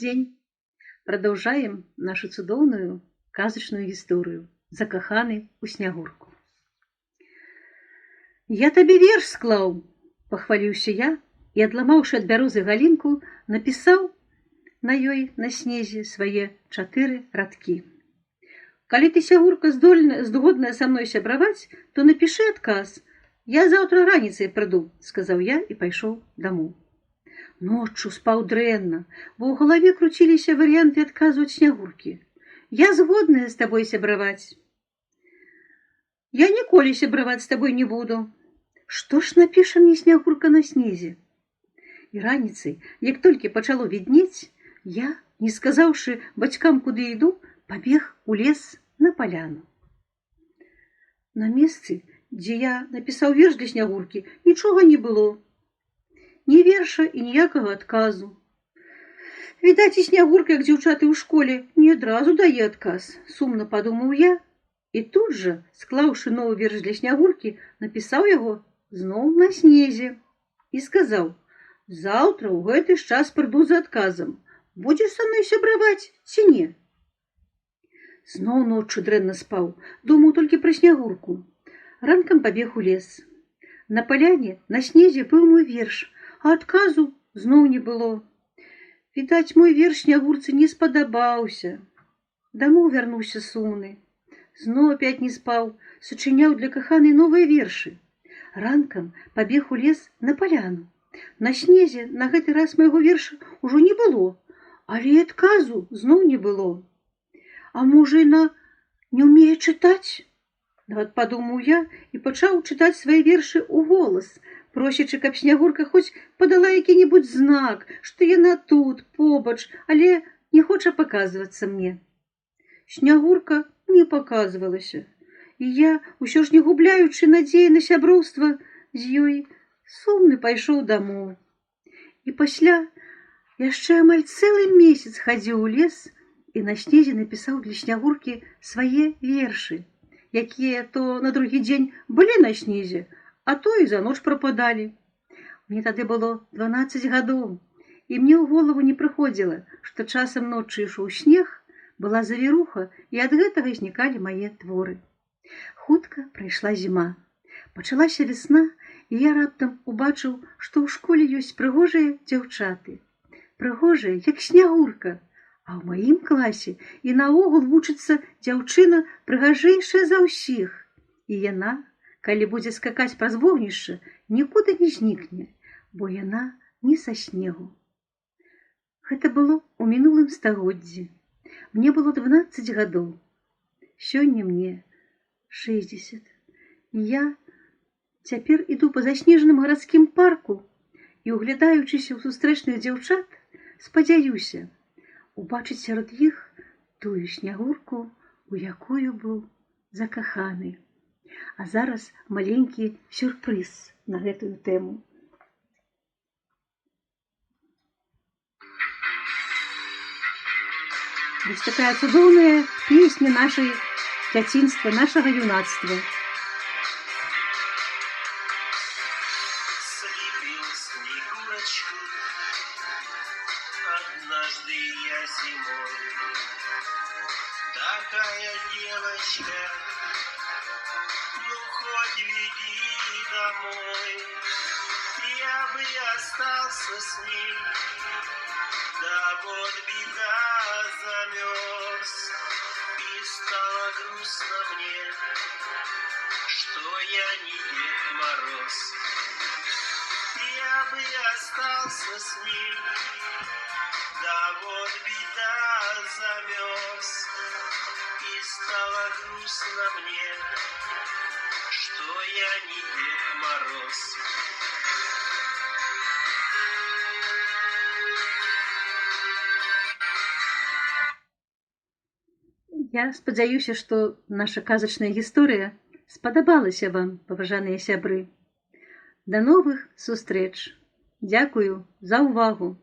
дзень! Прадаўжаем нашу цудоўную казачную гісторыю «Закаханы ў Снягурку». Я табе верш склаў, пахваліўся я і, адламаўшы ад бярозы галінку, напісаў на ёй на снезе свае 4 радкі. Калі ты, Снягурка, згодная са мной сябраваць, то напішы адказ. Я заўтра раніцай прыйду, сказаў я і пайшоў дамоў. Ноччу спаў дрэнна, бо ў галаве круціліся варыянты адказу ад Снягуркі. Я згодная з табой сябраваць. Я ніколі сябраваць з табой не буду. Што ж напіша мне Снягурка на снезе? І раніцай, як толькі пачало віднець, я, не сказаўшы бацькам, куды іду, пабег у лес на паляну. На месцы, дзе я напісаў верш для Снягуркі, нічога не было. Ні верша і ніякага адказу. Відаць, і Снягурка, як дзяўчаты ў школе, не адразу дае адказ, сумна падумаў я. І тут жа, склаўшы новы верш для Снягуркі, напісаў яго зноў на снезе і сказаў: заўтра ў гэты ж час прыйду за адказам. Будзеш са мной сябраваць ці не? Зноў ноччу дрэнна спаў, думаў толькі пра Снягурку. Ранкам пабег у лес. На паляне на снезе быў мой верш, а адказу зноў не было. Відаць, мой верш Снягурцы не спадабаўся. Дамоў вярнуўся сумны. Зноў опять не спаў, сачыняў для каханай новыя вершы. Ранкам пабег у лес на паляну. На снезе на гэты раз майго верша ўжо не было, але і адказу зноў не было. А можа, яна не ўмее чытаць? Нават падумаў я і пачаў чытаць свае вершы ў голас, просячы, каб Снягурка хоць падала які-небудзь знак, што яна тут, побач, але не хоча паказвацца мне. Снягурка не паказвалася, і я, усё ж не губляючы надзеі на сяброўства з ёй, сумны пайшоў дамоў. І пасля яшчэ амаль цэлы месяц хадзіў у лес і на снезе напісаў для Снягуркі свае вершы, якія то на другі дзень былі на снезе, а то і за ноч прападалі. Мне тады было 12 гадоў, і мне ў голову не прыходзіла, што часам ноччу ішоў снег, была завіруха, і ад гэтага знікалі мае творы. Хутка прайшла зіма. Пачалася вясна, і я раптам убачыў, што ў школе ёсць прыгожыя дзяўчаты. Прыгожыя, як Снягурка. А ў маім класе і наогул вучыцца дзяўчына прыгажэйшая за ўсіх. І яна, калі будзе скакаць праз вогнішча, нікуды не знікне, бо яна не са снегу. Гэта было ў мінулым стагоддзі. Мне было 12 гадоў. Сёння мне 60. І я цяпер іду па заснежаным гарадскім парку і, углядаючыся ў сустрэчных дзяўчат, спадзяюся убачыць сярод іх тую Снягурку, у якую быў закаханы. А зараз маленькі сюрпрыз на гэтую тэму. Вось такая цудоўная песня нашай дзяцінства, нашага юнацтва. Слепил Снегурочку однажды я зимой. Такая девочка, ну хоть веди домой. Я бы остался с ней, да вот беда, замерз. И стало грустно мне, что я не Дед Мороз. Я бы остался с ней, да вот беда, замерз. И стало грустно мне, что я не Дед Мороз. Я спадзяюся, што наша казачная гісторыя спадабалася вам, паважаныя сябры. Да новых сустрэч! Дзякую за ўвагу!